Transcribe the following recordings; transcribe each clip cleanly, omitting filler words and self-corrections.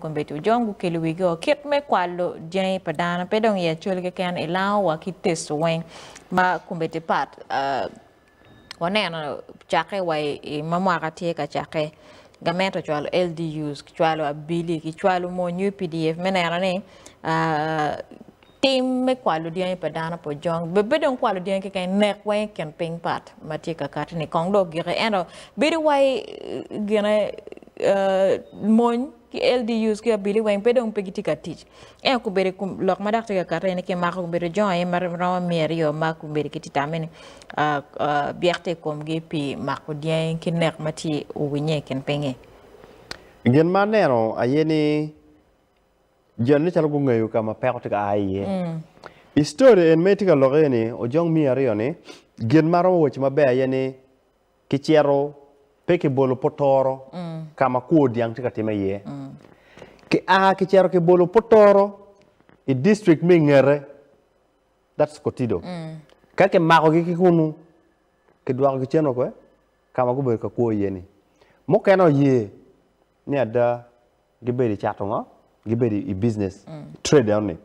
Kombeddi ojong gukelo wigi-o kit me kwalo dyangi pa dano pe dong i Acholi keken i Lango wa ki Teso weng ma kombeddi pat waneno cakke wa i ma mwaka tye ka cakke gamente ocwalo LDUs kicwalo abili kicwalo mony UPDF me neno ni Tim me kwalo dyangi pa dano pa ojong bed dong kwalo dyangi keken nek weng i kin piny pat ma tye ka kati ni kong dong ogiki ento bedo wai gine mony ki LDUs ki abili weng pe dong pe gitye ka tic ento kobedo lok ma dok tye ka kati ni kimako kobedo ojong aye ma romo miya aryo ma kobedo kitye tame ni byek tye i komgi pi mako dyangi ki nek ma tye owinye i kin pinyi. Gin ma aneno aye ni Jo-ni calo gungeyo ka ma peko tye ka a iye. I story en ma itye ka lok iye ni ojong miya aryo-ni, gin ma aromo waci maber aye ni kicito pe kibolo potoro ka ma kwo dyang tye ka timme iye. Ki a kicito kibolo potoro i district me i ngete, that's Kotido. Ka kimakogi ki kunu, kidwokogi cen wa kwe ka ma gubedo ka kwo iye ni. Mukene oye ni ada gibedo i cato ngo? Gibedo i business, trade enoni.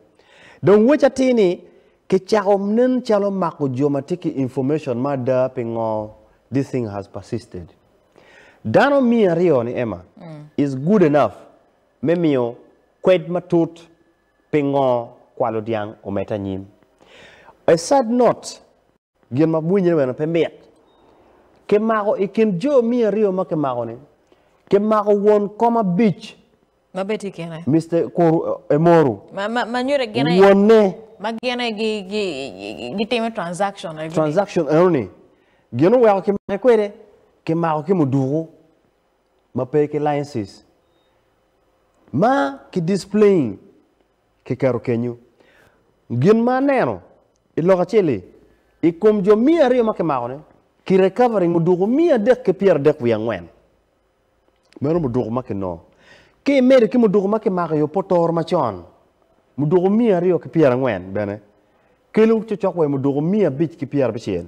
Dong wec atir ni kicako nen calo mako jo ma tye ki information ma ada pingo this thing has persisted. Dano miya aryo ni Emma is good enough me miyo kwed matut pingo kwalo dyang omedde anyim. A sad note, Gin ma winyre bene pe mit. Kimako i kin jo miya aryo ma kimako-ni, kimako won kom abic, Ma bene tye i kine. Mister Kuru Emoru, Ma, ma, ma nyuto gin aye, wonne. ma gin aye gi, gi, gitimo transaction aye guni. Transaction enoni, gin oweko kimake kwede, kimako ki muduku ma pe ki licenses, ma ki displaying Kiketo kenyu. Gin ma aneno i lok acel-li, i kom jo miya aryo ma kimako-ni, ki recovering muduku 334. Meno muduku ma kinongo. Ki imedo ki muduku ma kimako i opotoro macon, muduku 240 bene kelo cocok wa i muduku 560.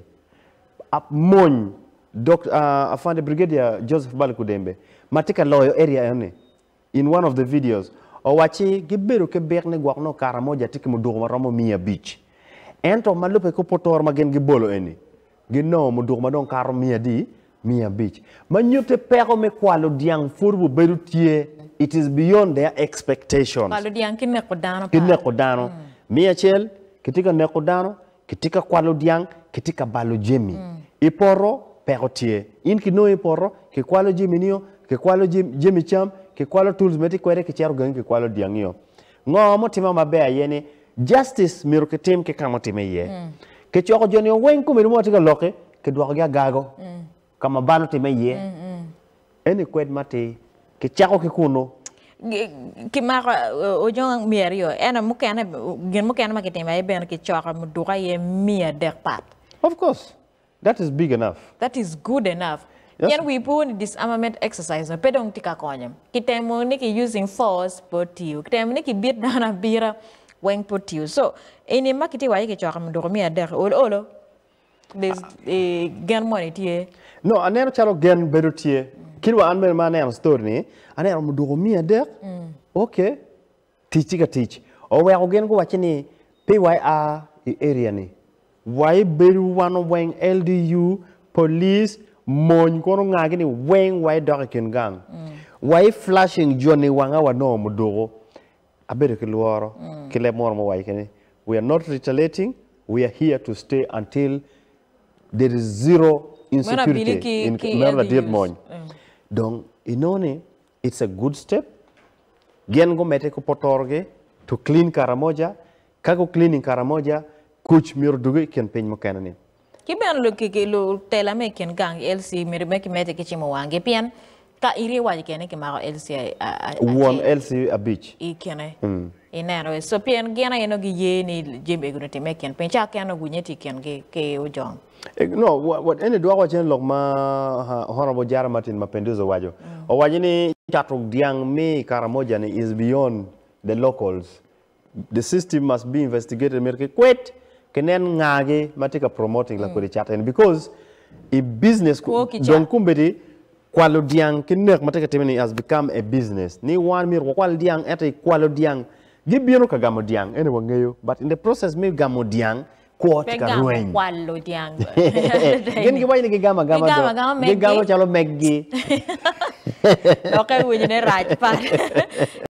Mony, Dok. Afande Brigadier Joseph Balikuddembe ma tye ka loyo area eno-ni, In one of the videos, owacci gibedo ki bik ni gwok nongo Karamoja tye ki muduku ma romo 500. Ento ma lubbe ki opotoro ma gin gibolo eni, ginongo muduku ma dong kato miya adi? 500. Ma nyutte peko me kwalo dyang pud obedo tye, it is beyond their expectations. Kwalo dyang ki neko dano Ki neko dano. Miya acel, kitye ka neko dano, Kitye ka kwalo dyang, kitye ka balo jami. I poto, peko tye. In kinongo i poto, kikwalo jaminio, kikwalo jami cam, kikwalo tools ma itye kwede, kicito gangi kikwalo dyangio. Ngo mutimme maber aye ni justice myero kitim ki ka ma otimme iye. Kicoko jo-ni weng komiti mo tye ka lok-ki, kidwokogi agago ka ma bal otimme iye. Eni kwed matir. Kicako ki kunnu. Kimako ojong 200, ento mukene, gin mukene ma kitimo aye bene kicoko muduku aye 300 pat. Of course, that is big enough. That is good enough. Yes. Pien wi po ni disarmament exercise no pe dong tye ka konyo. Kitemo ni ki using force pe otiyo. Kitemo ni kibit dano abira weng pe otiyo. So, eni ma kitye waco kicoko muduku 300 olo olo. Gen moni tye. No, aneno calo gen bedo tye. Kit wa an bene ma aneno story ni, aneno muduku 300, okay, tic tye ka tic. Oweko gin guwacce ni pe wa ia i area ni, wa ibedo wan weng LDU, police, mony kono ngagi ni weng wa idok i kin gang. Wa i flashing joni wanga wanongo muduku. Abedo ki lworo ki leb moro ma owaco ni we are not retaliating, we are here to stay until there is zero insecurity in meno ladit mony. Dong inongo ni it's a good step. Gin gumedde ki potorogi to clean Karamoja, ka gu cleaning Karamoja, kuc myero odugi i kin piny mukene ni. Ki bene lutela me i kin gang LC myero bene kimedde ki cimo wanggi pien ka iri iwaco kene ni kimako LC acel Won LC abic. i kine ineno so pien gin aye nongo giye ni jami egi onongo timme i kin piny ca kene nongo winye tye i kingi ki ojong. No, eni dwoko wa cen lok ma Honourable Jara Martin Mapenduzi owaco. Owaco ni cato dyang me i Karamoja ni is beyond the locals. The system must be investigated myero ki kwed ki nen nga gi ma tye ka promoting lakodi cat eni because i business Kwo ki dong cat. kombeddi. Kwalo dyang ki nek ma tye ka timme ni has become a business. Ni wan myero wakwal dyang ento i kwalo dyang gibino ka gamo dyang eni wangeyo but in the process me gamo dyang kwo Pe tye ka gamo rweny. kwalo dyang. Gin giwaco ni gigamo agama Gigamo do. agama meggi. Gigamo calo meggi. Dok ka iwinyo ne rac pat.